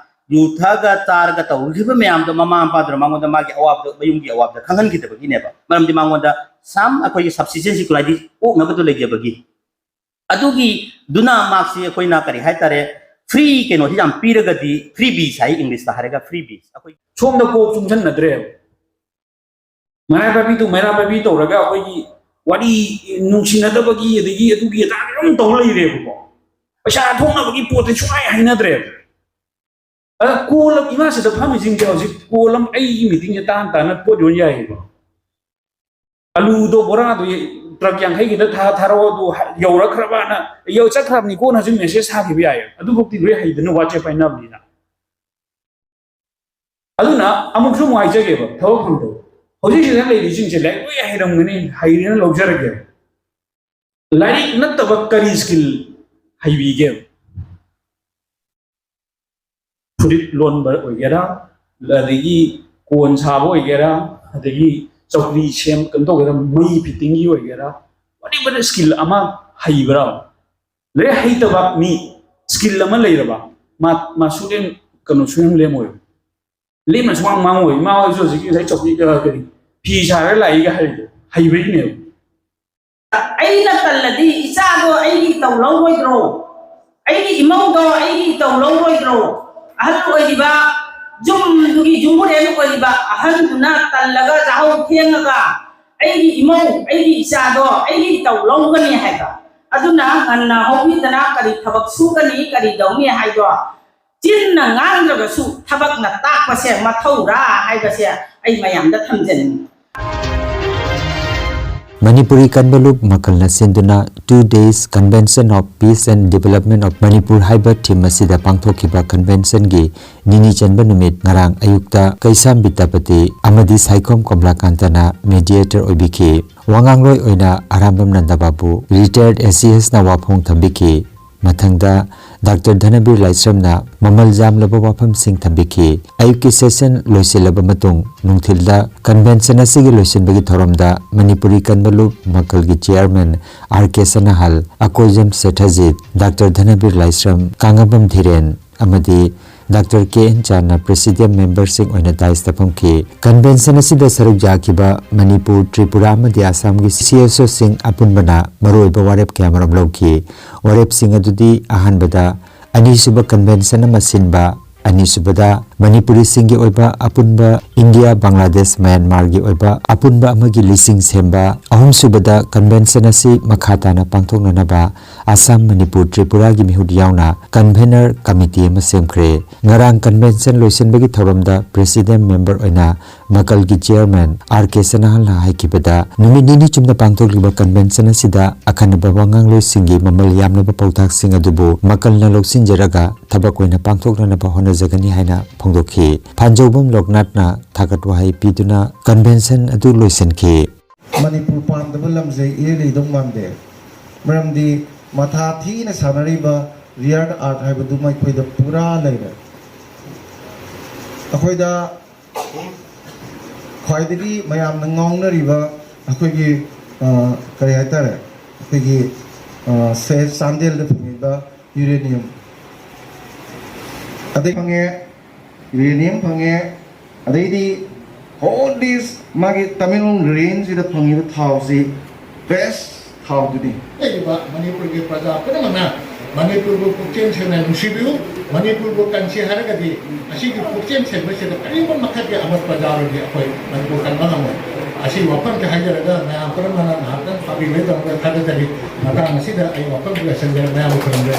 ꯌꯨ ꯊꯛꯑꯒ ꯆꯥꯔꯒ ꯇꯧꯔꯤꯕ ꯃꯌꯥꯝꯗꯣ ꯃꯃꯥ ꯃꯄꯥꯗꯨꯅ ꯃꯉꯣꯟꯗ ꯃꯥꯒꯤ ꯑꯋꯥꯕꯗꯣ, ꯃꯌꯨꯝꯒꯤ ꯑꯋꯥꯕꯗꯣ ꯈꯪꯍꯟꯈꯤꯗꯕꯒꯤꯅꯦꯕ꯫ ꯃꯔꯝꯗꯤ ꯃꯉꯣꯟꯗ some ꯑꯩꯈꯣꯏꯒꯤ subsistence ꯀꯨꯂꯥꯏꯗꯤ ꯑꯣꯛꯅꯕꯗꯣ ꯂꯩꯖꯕꯒꯤ꯫ ꯑꯗꯨꯒꯤꯗꯨꯅ ꯃꯥꯛꯁꯤ ꯑꯩꯈꯣꯏꯅ ꯀꯔꯤ ꯍꯥꯏꯇꯥꯔꯦ, free ꯀꯩꯅꯣꯁꯤ ꯌꯥꯝ ꯄꯤꯔꯒꯗꯤ, free bees ꯍꯥꯏ Englishꯇ ꯍꯥꯏꯔꯒ, free bees ꯑꯩꯈꯣꯏ ꯁꯣꯝꯗ ꯀꯣꯛ ꯆꯨꯡꯁꯟꯅꯗ꯭ꯔꯦꯕ꯫ ꯃꯩꯔꯥ ꯄꯥꯏꯕꯤꯗꯨ ꯃꯩꯔꯥ ꯄꯥꯏꯕꯤ ꯇꯧꯔꯒ ꯑꯩꯈꯣꯏꯒꯤ ꯋꯥꯔꯤ ꯅꯨꯡꯁꯤꯅꯗꯕꯒꯤ ꯑꯗꯒꯤ ꯑꯗꯨꯒꯤ ꯑꯗꯥꯒꯤ ꯑꯗꯨꯝ ꯇꯧ ꯂꯩꯔꯦꯕꯀꯣ꯫ ꯄꯩꯁꯥ ꯊꯣꯛꯅꯕꯒꯤ ꯄꯣꯠꯇꯤ ꯁꯨꯡꯍꯥꯏ ꯍꯥꯏꯅꯗ꯭ꯔꯦꯕ꯫ ꯑꯗ ꯀꯣꯜ ꯑꯃ, ꯏꯃꯥꯁꯤꯗ ꯐꯝꯃꯤꯁꯤꯡꯁꯦ ꯍꯧꯖꯤꯛ ꯀꯣꯜ ꯑꯃ ꯑꯩꯒꯤ meetingꯁꯦ ꯇꯥꯟ ꯇꯥꯅ ꯄꯣꯠ ꯌꯣꯟ ꯌꯥꯏꯌꯦꯕ꯫ ꯑꯂꯨꯗꯣ ꯕꯣꯔꯥꯗꯣ ꯇ꯭ꯔꯛ ꯌꯥꯡꯈꯩ ꯈꯤꯇ ꯊꯥ-, ꯊꯥꯔꯛꯑꯣ, ꯑꯗꯨ ꯍ-, ꯌꯧꯔꯛꯈ꯭ꯔꯕꯅ, ꯌꯧ ꯆꯠꯈ꯭ꯔꯕꯅꯤꯀꯣꯅ ꯍꯧꯖꯤꯛ message ꯊꯥꯈꯤꯕ ꯌꯥꯏꯌꯦꯕ꯫ ꯑꯗꯨꯐꯥꯎꯗꯤ ꯂꯣꯏ ꯍꯩꯗꯅ WhatsApp ꯄꯥꯏꯅꯕꯅꯤꯅ꯫ ꯑꯗꯨꯅ ꯑꯃꯨꯛꯁꯨ ꯑꯃꯨꯛ ꯍꯥꯏꯖꯒꯦꯕ, ꯊꯕꯛ ꯐꯪꯗꯕ ꯍꯧꯖꯤꯛꯁꯤꯗ ꯂꯩꯔꯤꯁꯤꯡꯁꯦ ꯂꯥꯏꯔꯤꯛ ꯂꯣꯏ ꯍꯩꯔꯝꯒꯅꯤ, ꯍꯩꯔꯦꯅ ꯂꯧꯖꯔꯒꯦꯕ꯫ ꯂꯥꯏꯔꯤꯛ ꯅꯠꯇꯕ ꯀꯔꯤ skill ꯍꯩꯕꯤꯒꯦꯕ? ꯐꯨꯔꯤꯠ ꯂꯣꯟꯕ ꯑꯣꯏꯒꯦꯔꯥ, ꯑꯗꯒꯤ ꯀꯣꯟ ꯁꯥꯕ ꯑꯣꯏꯒꯦꯔꯥ, ꯑꯗꯒꯤ ꯆꯧꯀ꯭ꯔꯤ ꯁꯦꯝ, ꯀꯩꯅꯣ ꯇꯧꯒꯦꯔꯥ, ꯃꯩ fittingꯒꯤ ꯑꯣꯏꯒꯦꯔꯥ, whatever skill ꯑꯃ ꯍꯩꯕ꯭ꯔꯥ? ꯂꯥꯏꯔꯤꯛ ꯍꯩꯇꯕ ꯃꯤ, skill ꯑꯃ ꯂꯩꯔꯕ, ꯃꯥ, ꯃꯥ ꯁꯨꯛꯂꯦꯝ, ꯀꯩꯅꯣ, ꯁꯨꯡꯂꯦꯝ ꯂꯦꯝꯃꯣꯏ꯫ ꯂꯦꯝꯅ ꯁꯨꯃꯥꯡ ꯃꯥꯡꯉꯣꯏ꯫ ꯏꯃꯥ ꯍꯣꯏꯁꯨ ꯍꯧꯖꯤꯛꯀꯤ ꯉꯁꯥꯏ ꯆꯧꯀ꯭ꯔꯤ, ꯑ, ꯀꯔꯤ, ꯐꯤ ꯁꯥꯔꯒ ꯂꯥꯛꯏꯒ ꯍꯥꯏꯔꯤꯗꯣ ꯍꯩꯕꯒꯤꯅꯦꯕ꯫ ꯑꯩꯅ ꯇꯜꯂꯗꯤ ꯏꯆꯥꯗꯣ ꯑꯩꯒꯤ ꯏꯇꯧ ꯂꯧꯔꯣꯏꯗ꯭ꯔꯣ? ꯑꯩꯒꯤ ꯏꯃꯧꯗꯣ ꯑꯩꯒꯤ ꯏꯇꯧ ꯂꯧꯔꯣꯏꯗ꯭ꯔꯣ? ꯑꯍꯜ ꯑꯣꯏꯔꯤꯕ, ꯌꯨꯝꯗꯨꯒꯤ ꯌꯨꯝꯕꯨꯔꯦꯟ ꯑꯣꯏꯔꯤꯕ ꯑꯍꯜꯗꯨꯅ ꯇꯜꯂꯒ ꯆꯥꯍꯧ ꯊꯦꯡꯉꯒ ꯑꯩꯒꯤ ꯏꯃꯧ, ꯑꯩꯒꯤ ꯏꯆꯥꯗꯣ ꯑꯩꯒꯤ ꯏꯇꯧ ꯂꯧꯒꯅꯤ ꯍꯥꯏꯕ꯫ ꯑꯗꯨꯅ ꯉꯟꯅ ꯍꯧꯕꯤꯗꯅ ꯀꯔꯤ ꯊꯕꯛ ꯁꯨꯒꯅꯤ, ꯀꯔꯤ ꯇꯧꯅꯤ ꯍꯥꯏꯗꯣ ꯆꯤꯟꯅ ꯉꯥꯡꯗ꯭ꯔꯒꯁꯨ ꯊꯕꯛꯅ ꯇꯥꯛꯄꯁꯦ ꯃꯊꯧꯔꯥ ꯍꯥꯏꯕꯁꯦ ꯑꯩ ꯃꯌꯥꯝꯗ ꯊꯝꯖꯅꯤꯡꯉꯤ꯫ ꯃꯅꯤꯄꯨꯔꯤ ꯀꯟꯕ ꯂꯨꯞ ꯃꯀꯜꯅ ꯁꯤꯟꯗꯨꯅ Two Days Convention of Peace and Development of Manipur ꯍꯥꯏꯕ ꯊꯤꯝ ꯑꯁꯤꯗ ꯄꯥꯡꯊꯣꯛꯈꯤꯕ ꯀꯟꯚꯦꯟꯁꯟꯒꯤ ꯅꯤꯅꯤ ꯆꯟꯕ ꯅꯨꯃꯤꯠ ꯉꯔꯥꯡ ꯑꯌꯨꯛꯇ ꯀꯩꯁꯥꯝ ꯕꯤꯗ꯭ꯌꯥꯄꯇꯤ ꯑꯃꯗꯤ ꯁꯥꯏꯈꯣꯝ ꯀꯃꯂꯥꯀꯥꯟꯇꯅ ꯃꯦꯗꯤꯌꯦꯇꯔ ꯑꯣꯏꯕꯤꯈꯤ꯫ ꯋꯥꯉꯥꯡꯂꯣꯏ ꯑꯣꯏꯅ ꯑꯔꯥꯝꯕꯝ ꯅꯟꯗꯕꯥꯕꯨ, ꯔꯤꯇꯥꯌꯔꯗ ꯑꯦꯁ ꯁꯤ ꯑꯦꯁꯅ ꯋꯥꯐꯣꯡ ꯊꯝꯕꯤꯈꯤ꯫ ꯃꯊꯪꯗ ꯗꯥꯛꯇꯔ ꯙꯅꯕꯤꯔ ꯂꯥꯏꯁ꯭ꯔꯝꯅ ꯃꯃꯜ ꯌꯥꯝꯂꯕ ꯋꯥꯐꯝꯁꯤꯡ ꯊꯝꯕꯤꯈꯤ꯫ ꯑꯌꯨꯛꯀꯤ ꯁꯦꯁꯟ ꯂꯣꯏꯁꯤꯜꯂꯕ ꯃꯇꯨꯡ ꯅꯨꯡꯊꯤꯜꯗ ꯀꯟꯚꯦꯟꯁꯟ ꯑꯁꯤꯒꯤ ꯂꯣꯏꯁꯤꯟꯕꯒꯤ ꯊꯧꯔꯝꯗ ꯃꯅꯤꯄꯨꯔꯤ ꯀꯟꯕ ꯂꯨꯞ ꯃꯀꯜꯒꯤ ꯆꯤꯌꯥꯔꯃꯦꯟ ꯑꯥꯔ ꯀꯦ ꯁꯅꯥꯍꯜ, ꯑꯀꯣꯏꯖꯝ ꯁꯦꯊꯖꯤꯠ, ꯗꯥꯛꯇꯔ ꯙꯅꯕꯤꯔ ꯂꯥꯏꯁ꯭ꯔꯝ, ꯀꯥꯉꯕꯝ ꯙꯤꯔꯦꯟ ꯑꯃꯗꯤ ꯗꯥꯛꯇꯔ ꯀꯦ ꯑꯦꯟ ꯆꯥꯟꯅ ꯄ꯭ꯔꯦꯁꯤꯗꯦꯟ ꯃꯦꯝꯕꯔꯁꯤꯡ ꯑꯣꯏꯅ ꯗꯥꯏꯁꯇ ꯐꯝꯈꯤ꯫ ꯀꯟꯚꯦꯟꯁꯟ ꯑꯁꯤꯗ ꯁꯔꯨꯛ ꯌꯥꯈꯤꯕ ꯃꯅꯤꯄꯨꯔ, ꯇ꯭ꯔꯤꯄꯨꯔꯥ ꯑꯃꯗꯤ ꯑꯁꯥꯝꯒꯤ ꯁꯤ ꯑꯦꯁ ꯑꯣꯁꯤꯡ ꯑꯄꯨꯟꯕꯅ ꯃꯔꯨꯑꯣꯏꯕ ꯋꯥꯔꯦꯞ ꯀꯌꯥꯃꯔꯨꯝ ꯂꯧꯈꯤ꯫ ꯋꯥꯔꯦꯞꯁꯤꯡ ꯑꯗꯨꯗꯤ ꯑꯍꯥꯟꯕꯗ ꯑꯅꯤꯁꯨꯕ ꯀꯟꯚꯦꯟꯁꯟ ꯑꯃ ꯁꯤꯟꯕ, ꯑꯅꯤꯁꯨꯕꯗ ꯃꯅꯤꯄꯨꯔꯤꯁꯤꯡꯒꯤ ꯑꯣꯏꯕ ꯑꯄꯨꯟꯕ ꯏꯟꯗꯤꯌꯥ, ꯕꯪꯒ꯭ꯂꯥꯗꯦꯁ, ꯃꯌꯥꯟꯃꯥꯔꯒꯤ ꯑꯣꯏꯕ ꯑꯄꯨꯟꯕ ꯑꯃꯒꯤ ꯂꯤꯁꯤꯡ ꯁꯦꯝꯕ, ꯑꯍꯨꯝꯁꯨꯕꯗ ꯀꯟꯚꯦꯟꯁꯟ ꯑꯁꯤ ꯃꯈꯥ ꯇꯥꯅ ꯄꯥꯡꯊꯣꯛꯅꯅꯕ ꯑꯁꯥꯝ, ꯃꯅꯤꯄꯨꯔ, ꯇ꯭ꯔꯤꯄꯨꯔꯥꯒꯤ ꯃꯤꯍꯨꯠ ꯌꯥꯎꯅ ꯀꯟꯚꯦꯅꯔ ꯀꯃꯤꯇꯤ ꯑꯃ ꯁꯦꯝꯈ꯭ꯔꯦ꯫ ꯉꯔꯥꯡ ꯀꯟꯚꯦꯟꯁꯟ ꯂꯣꯏꯁꯤꯟꯕꯒꯤ ꯊꯧꯔꯝꯗ ꯄ꯭ꯔꯦꯁꯤꯗꯦꯟ ꯃꯦꯝꯕꯔ ꯑꯣꯏꯅ ꯃꯀꯜꯒꯤ ꯆꯤꯌꯥꯔꯃꯦꯟ ꯑꯥꯔ ꯀꯦ ꯁꯅꯥꯍꯜꯅ ꯍꯥꯏꯈꯤꯕꯗ, ꯅꯨꯃꯤꯠ ꯅꯤꯅꯤ ꯆꯨꯞꯅ ꯄꯥꯡꯊꯣꯛꯂꯤꯕ ꯀꯟꯚꯦꯟꯁꯟ ꯑꯁꯤꯗ ꯑꯈꯟꯅꯕ ꯋꯥꯉꯥꯡꯂꯣꯏꯁꯤꯡꯒꯤ ꯃꯃꯜ ꯌꯥꯝꯂꯕ ꯄꯥꯎꯇꯥꯛꯁꯤꯡ ꯑꯗꯨꯕꯨ ꯃꯀꯜꯅ ꯂꯧꯁꯤꯟꯖꯔꯒ ꯊꯕꯛ ꯑꯣꯏꯅ ꯄꯥꯡꯊꯣꯛꯅꯅꯕ ꯍꯣꯠꯅꯖꯒꯅꯤ ꯍꯥꯏꯅ ꯐꯣꯡꯗꯣꯛꯈꯤ꯫ ꯐꯥꯟꯖꯧꯕꯝ ꯂꯣꯛꯅꯥꯊꯅ ꯊꯥꯒꯠ ꯋꯥꯍꯩ ꯄꯤꯗꯨꯅ ꯀꯟꯚꯦꯟꯁꯟ ꯑꯗꯨ ꯂꯣꯏꯁꯤꯟꯈꯤ꯫ ꯃꯅꯤꯄꯨꯔ ꯄꯥꯝꯗꯕ ꯂꯝꯁꯦ ꯏꯔꯩ ꯂꯩꯗꯧ ꯃꯥꯟꯗꯦ꯫ ꯃꯔꯝꯗꯤ ꯃꯊꯥ ꯊꯤꯅ ꯁꯥꯟꯅꯔꯤꯕ ꯔꯤꯌꯔ ꯑꯥꯔꯠ ꯍꯥꯏꯕꯗꯨꯃ ꯑꯩꯈꯣꯏꯗ ꯄꯨꯔꯥ ꯂꯩꯔꯦ꯫ ꯑꯩꯈꯣꯏꯗ ꯈ꯭ꯋꯥꯏꯗꯒꯤ ꯃꯌꯥꯝꯅ ꯉꯥꯎꯅꯔꯤꯕ ꯑꯩꯈꯣꯏꯒꯤ, ꯑ, ꯀꯔꯤ ꯍꯥꯏꯇꯥꯔꯦ, ꯑꯩꯈꯣꯏꯒꯤ, ꯑ, ꯁꯦ ꯆꯥꯟꯗꯦꯜꯗ ꯐꯪꯉꯤꯕ ꯌꯨꯔꯦꯅꯤꯌꯝ, ꯑꯗꯩ ꯐꯪꯉꯦ, ꯌꯨꯔꯦꯅꯤꯌꯝ ꯐꯪꯉꯦ, ꯑꯗꯩꯗꯤ all this ꯃꯥꯒꯤ ꯇꯃꯦꯡꯂꯣꯡ ꯔꯦꯟꯖꯁꯤꯗ ꯐꯪꯉꯤꯕ ꯊꯥꯎꯁꯤ ꯕꯦꯁ ꯊꯥꯎꯗꯨꯅꯤ꯫ ꯂꯩꯔꯤꯕ ꯃꯅꯤꯄꯨꯔꯒꯤ ꯄ꯭ꯔꯖꯥ ꯄꯨꯝꯅꯃꯛꯅ ꯃꯅꯤꯄꯨꯔꯕꯨ ꯄꯨꯛꯆꯦꯜ ꯁꯦꯡꯅ ꯅꯨꯡꯁꯤꯕꯤꯌꯨ꯫ ꯃꯅꯤꯄꯨꯔꯕꯨ ꯀꯟꯁꯤ ꯍꯥꯏꯔꯒꯗꯤ ꯑꯁꯤꯒꯤ ꯄꯨꯛꯆꯦꯜ ꯁꯦꯡꯕꯁꯤꯗ ꯀꯔꯤꯒꯨꯝꯕ ꯃꯈꯜꯒꯤ ꯑꯃꯣꯠ ꯄ꯭ꯔꯖꯥ ꯑꯣꯏꯔꯗꯤ ꯑꯩꯈꯣꯏ ꯃꯅꯤꯄꯨꯔ ꯀꯟꯕ ꯉꯝꯃꯣꯏ꯫ ꯑꯁꯤ ꯋꯥꯐꯝꯁꯦ ꯍꯥꯏꯖꯔꯒ ꯃꯌꯥꯝ ꯄꯨꯝꯅꯃꯛꯅ ꯉꯥꯏꯍꯥꯛꯇꯪ ꯇꯥꯕꯤꯕꯒꯤꯗꯃꯛꯇ ꯊꯥꯒꯠꯆꯔꯤ꯫ ꯃꯇꯥꯡ ꯑꯁꯤꯗ ꯑꯩ ꯋꯥꯐꯝ ꯂꯣꯏꯁꯤꯟꯖꯔꯦ꯫ ꯃꯌꯥꯝꯕꯨ ꯈꯨꯔꯨꯝꯖꯔꯤ꯫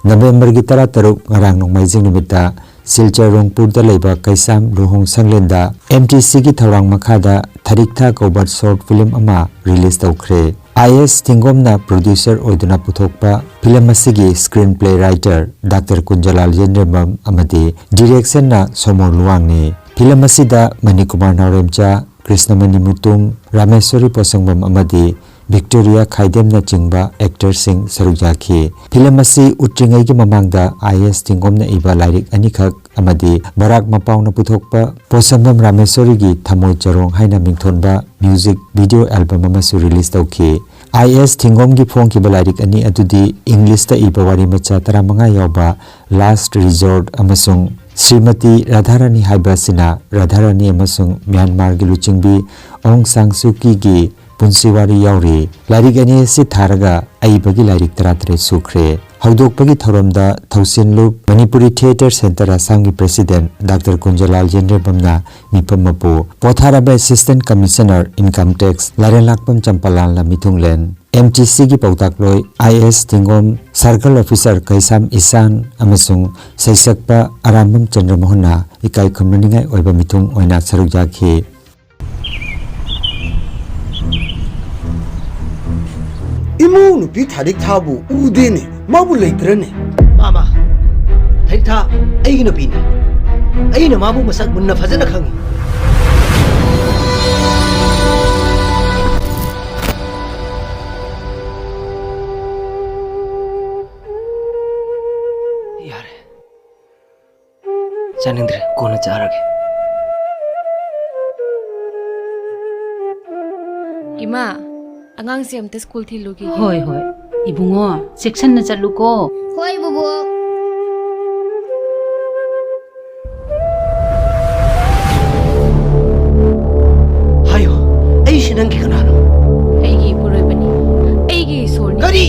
ꯅꯕꯦꯝꯕꯔꯒꯤ ꯇꯔꯥꯇꯔꯨꯛ, ꯉꯔꯥꯡ ꯅꯣꯡꯃꯥꯏꯖꯤꯡ ꯅꯨꯃꯤꯠꯇ ꯁꯤꯜꯆꯔ ꯔꯣꯡꯄꯨꯔꯗ ꯂꯩꯕ ꯀꯩꯁꯥꯝ ꯂꯨꯍꯣꯡ ꯁꯪꯂꯦꯟꯗ ꯑꯦꯝ ꯇꯤ ꯁꯤꯒꯤ ꯊꯧꯔꯥꯡ ꯃꯈꯥꯗ ꯊꯔꯤꯛꯊꯥ ꯀꯧꯕ ꯁꯣꯔꯠ ꯐꯤꯂꯝ ꯑꯃ ꯔꯤꯂꯤꯖ ꯇꯧꯈ꯭ꯔꯦ꯫ ꯑꯥꯏ ꯑꯦꯁ ꯊꯤꯡꯒꯣꯝꯅ ꯄ꯭ꯔꯣꯗ꯭ꯌꯨꯁꯔ ꯑꯣꯏꯗꯨꯅ ꯄꯨꯊꯣꯛꯄ ꯐꯤꯂꯝ ꯑꯁꯤꯒꯤ ꯁ꯭ꯀ꯭ꯔꯤꯟ ꯄ꯭ꯂꯦ ꯔꯥꯏꯇꯔ ꯗꯥꯛꯇꯔ ꯀꯨꯟꯖꯂꯥꯜ ꯌꯦꯟꯗ꯭ꯔꯦꯝꯕꯝ ꯑꯃꯗꯤ ꯗꯤꯔꯦꯛꯁꯟꯅ ꯁꯣꯃꯣ ꯂꯨꯋꯥꯡꯅꯤ꯫ ꯐꯤꯂꯝ ꯑꯁꯤꯗ ꯃꯅꯤꯀꯨꯃꯥꯔ ꯅꯥꯎꯔꯦꯝꯆꯥ, ꯀ꯭ꯔꯤꯁꯅꯃꯅꯤ ꯃꯨꯇꯨꯝ, ꯔꯥꯃꯦꯁꯣꯔꯤ ꯄꯣꯁꯪꯕꯝ ꯑꯃꯗꯤ ꯚꯤꯛꯇꯣꯔꯤꯌꯥ ꯈꯥꯏꯗꯦꯝꯅꯆꯤꯡꯕ ꯑꯦꯛꯇꯔꯁꯤꯡ ꯁꯔꯨꯛ ꯌꯥꯈꯤ꯫ ꯐꯤꯂꯝ ꯑꯁꯤ ꯎꯠꯇ꯭ꯔꯤꯉꯩꯒꯤ ꯃꯃꯥꯡꯗ ꯑꯥꯏ ꯑꯦꯁ ꯊꯤꯡꯒꯣꯝꯅ ꯏꯕ ꯂꯥꯏꯔꯤꯛ ꯑꯅꯤꯈꯛ ꯑꯃꯗꯤ ꯕꯔꯥꯛ ꯃꯄꯥꯎꯅ ꯄꯨꯊꯣꯛꯄ ꯄꯣꯁꯪꯕꯝ ꯔꯥꯃꯦꯁꯣꯔꯤꯒꯤ ꯊꯃꯣꯏ ꯆꯔꯣꯡ ꯍꯥꯏꯅ ꯃꯤꯡꯊꯣꯟꯕ ꯃ꯭ꯌꯨꯖꯤꯛ ꯚꯤꯗꯤꯑꯣ ꯑꯦꯜꯕꯝ ꯑꯃꯁꯨ ꯔꯤꯂꯤꯖ ꯇꯧꯈꯤ꯫ ꯑꯥꯏ ꯑꯦꯁ ꯊꯤꯡꯒꯣꯝꯒꯤ ꯐꯣꯡꯈꯤꯕ ꯂꯥꯏꯔꯤꯛ ꯑꯅꯤ ꯑꯗꯨꯗꯤ ꯏꯪꯂꯤꯁꯇ ꯏꯕ ꯋꯥꯔꯤ ꯃꯆꯥ ꯇꯔꯥꯃꯉꯥ ꯌꯥꯎꯕ ꯂꯥꯁ꯭ꯠ ꯔꯤꯖꯣꯔꯠ ꯑꯃꯁꯨꯡ ꯁ꯭ꯔꯤꯃꯇꯤ ꯔꯥꯙꯥꯔꯥꯅꯤ ꯍꯥꯏꯕ ꯑꯁꯤꯅ ꯔꯥꯙꯥꯔꯥꯅꯤ ꯑꯃꯁꯨꯡ ꯃ꯭ꯌꯥꯟꯃꯥꯔꯒꯤ ꯂꯨꯆꯤꯡꯕꯤ ꯑꯣꯡ ꯁꯥꯡ ꯁꯨ ꯀꯤꯒꯤ ꯄꯨꯟꯁꯤ ꯋꯥꯔꯤ ꯌꯥꯎꯔꯤ꯫ ꯂꯥꯏꯔꯤꯛ ꯑꯅꯤ ꯑꯁꯤ ꯊꯥꯔꯒ ꯑꯏꯕꯒꯤ ꯂꯥꯏꯔꯤꯛ ꯇꯔꯥꯇꯔꯦꯠ ꯁꯨꯈ꯭ꯔꯦ꯫ ꯍꯧꯗꯣꯛꯄꯒꯤ ꯊꯧꯔꯝꯗ ꯊꯧꯁꯤꯟꯂꯨꯞ ꯃꯅꯤꯄꯨꯔꯤ ꯊꯤꯌꯦꯇꯔ ꯁꯦꯟꯇꯔ ꯑꯁꯥꯝꯒꯤ ꯄ꯭ꯔꯦꯁꯤꯗꯦꯟꯠ ꯗꯥꯛꯇꯔ ꯀꯨꯟꯖꯂꯥꯜ ꯌꯦꯟꯗ꯭ꯔꯦꯝꯕꯝꯅ ꯃꯤꯐꯝ ꯃꯄꯨ, ꯄꯣꯊꯥꯔꯕ assistant commissioner income tax Laireinlakpam ꯆꯝꯄꯥꯂꯥꯜꯅ ꯃꯤꯊꯨꯡꯂꯦꯟ, ꯑꯦꯝ ꯇꯤ ꯁꯤꯒꯤ ꯄꯥꯎꯇꯥꯛꯂꯣꯏ ꯑꯥꯏ ꯑꯦꯁ ꯊꯤꯡꯒꯣꯝ, ꯁꯔꯀꯜ ꯑꯣꯐꯤꯁꯔ ꯀꯩꯁꯥꯝ ꯏꯁꯥꯟ ꯑꯃꯁꯨꯡ ꯁꯩꯁꯛꯄ ꯑꯔꯥꯝꯕꯝ ꯆꯟꯗ꯭ꯔꯃꯣꯍꯟꯅ ꯏꯀꯥꯏ ꯈꯨꯝꯅꯅꯤꯡꯉꯥꯏ ꯑꯣꯏꯕ ꯃꯤꯊꯨꯡ ꯑꯣꯏꯅ ꯁꯔꯨꯛ ꯌꯥꯈꯤ꯫ ꯏꯃꯧ ꯅꯨꯄꯤ ꯊꯥꯔꯤꯛ ꯊꯥꯕꯨ ꯎꯗꯦꯅꯦ, ꯃꯥꯕꯨ ꯂꯩꯇ꯭ꯔꯅꯦ? ꯃꯥꯃ, ꯊꯥꯔꯤꯛ ꯊꯥ ꯑꯩꯒꯤ ꯅꯨꯄꯤꯅꯤ꯫ ꯑꯩꯅ ꯃꯥꯕꯨ ꯃꯁꯛ ꯃꯨꯟꯅ ꯐꯖꯅ ꯈꯪꯏ꯫ ꯌꯥꯔꯦ꯫ ꯆꯥꯅꯤꯡꯗ꯭ꯔꯦ, ꯀꯣꯟꯅ ꯆꯥꯔꯒꯦ꯫ ꯏꯃꯥ, ꯑꯉꯥꯡꯁꯦ ꯑꯝꯇ ꯁ꯭ꯀꯨꯜ ꯊꯤꯜꯂꯨꯈꯤꯒꯦ꯫ ꯍꯣꯏ, ꯍꯣꯏ꯫ ꯏꯕꯨꯡꯉꯣ, ꯆꯦꯛꯁꯟꯅ ꯆꯠꯂꯨꯀꯣ꯫ ꯍꯣꯏ, ꯕꯨꯕꯣꯛ꯫ ꯍꯥꯏꯌꯣ, ꯑꯩꯁꯤ ꯅꯪꯒꯤ ꯀꯅꯥꯅꯣ? ꯑꯩꯒꯤ ꯏꯄꯨꯔꯣꯏꯕꯅꯤ꯫ ꯑꯩꯒꯤ ꯏꯁꯣꯔꯅꯤ꯫ ꯀꯔꯤ?